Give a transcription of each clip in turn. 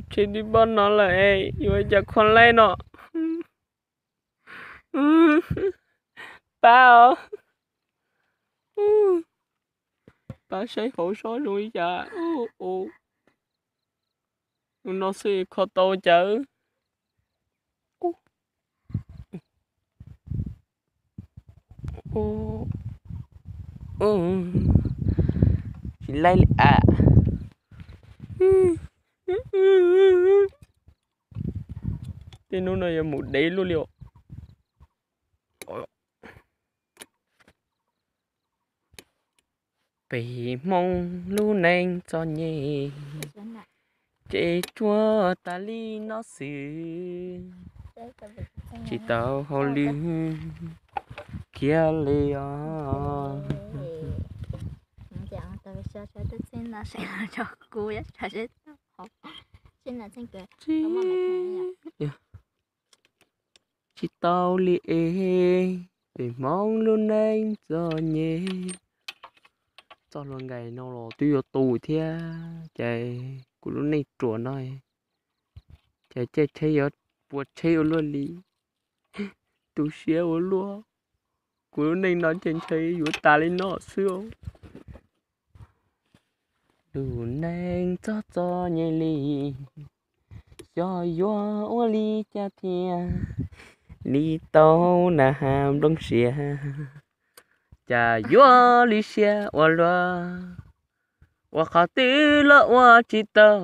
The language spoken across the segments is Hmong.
Tseg tib pob no lawm es yuav ua cas kho laij no. Pab os, pab saib hauv sob zoo li cas. Ua no xwb kho tau cas. Tsis laij li as. Tej hnub no yuav mus dev luaj li os. Peb Hmoob lub neej txom nyem, ces tsuas tas li no xwb, tsis tau hauj lwm kiag li os. Tsis tau li es, peb Hmoob lub neej txom nyem. Txoj hlua nkais no los twb yuav tu thiab ces kuv lub neej ruam no, ces caij tsheb yuav puas tsheb ua luaj li, tu siab ua luaj. Kuv lub neej no ces ntshe yuav tas li no xwb. Lub neej txom txom nyem li, xyov yuav ua li cas thiaj li tau na has nplooj siab. Cas yuav li siab ua luaj, ua qhov twg los ua tsis tau.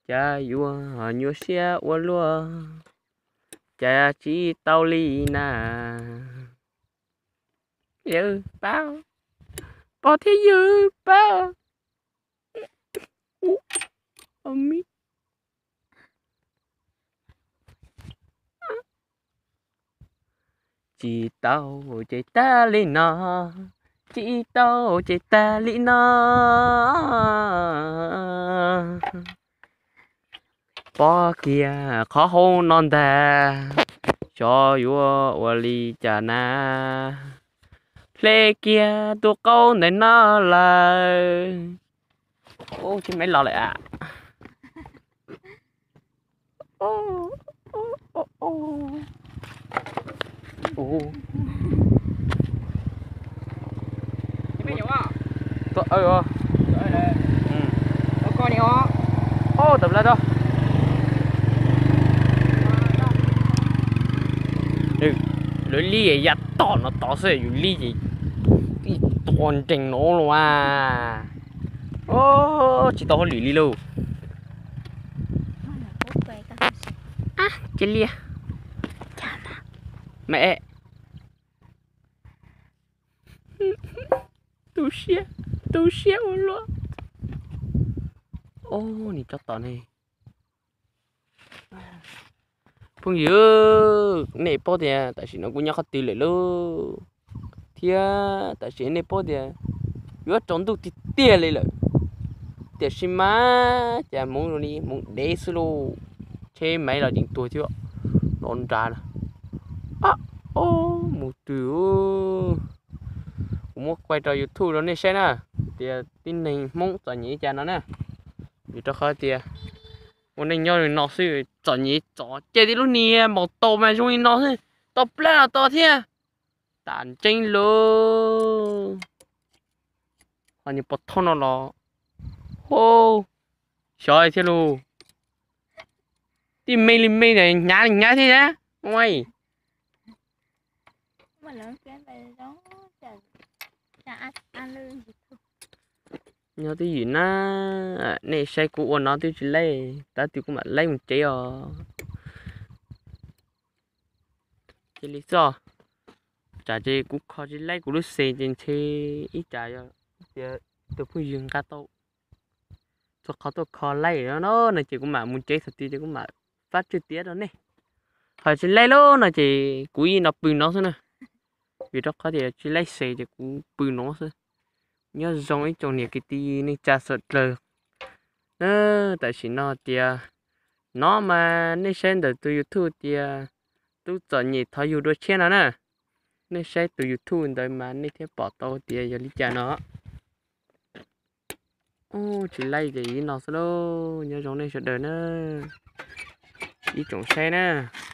Cas yuav nyuaj siab ua luaj, cas tsis tau li na. Pab, pog thiab yawg pab. Tsis tau ces tag li no, tsis tau ces tag li no. Pov kiag qhov hauv no ntag, xyov yuav ua li cas na. Hle kiag tus qaub ntawm no lawm. Ub, tsis me los lawm a. Lawv li yav tom no tod xwb, yus li ces tua nreeg no los a. Tsis tau hauj lwm li lauj. Cia li me tu siab, tu siab ua luaj. Ub, nim tsob tom ne. Phooj ywg, nej paub tias tam sim no kuv nyob qhov twg lawm lauj, thiab tam sim nej paub tias yuav tsaus ntuj tiag tiag li lawm, tiam sis mas cas hmoov zoo li hmoov dev xwb lauj. Tsheb maiv los tseem tuag thiab, los nrad na. Mus twg, kuv muab quay rau YouTube rau nej saib na, tias tib neeg Hmoob txom nyem li cas no na. Vim rau qhov tias ua neej nyob li no xwb txom nyem txom, ces tib lub niag npaum tau mas zoo li no xwb, tau plab los tau thiab. Tam ntseeb lauj. Ho niag pov thoob no los, hov, xyov thiab lauj. Tib me li me hnyav li hnyav thiab. Nyob twj ywm na, nej saib kuv ua no twb tsis laij, tab twg kuv mam laij mus tsev os. Cia li xwb, tsam ces kuv kho tsis laij kuv lub xes ces ntshe ib tsam yog tias tus phooj ywg nqa tau txhua qhov tuaj kho laij no no ces kuv mam mus tsev thaum twg ces kuv mam fab tswj tiav rau nej. Ho tsis laij lauj no ces kuv yeej no pw no xwb na. Vim rau qhov tias tsis laij xes ces kuv pw no xwb. Nyob zoo ib tsoom niam kwv tij neej tsa sawv daws. Tam sim no tias no mas nej saib ntawm tus YouTube tias tub txom nyem thov yug dua tshiab no na. Nej saib tus YouTube ntawd mas nej thiaj pom tau tias yog li cas no. Tsis laij ces li no xwb lauj. Nyob zoo nej sawv daws na, ib tsoom saib na.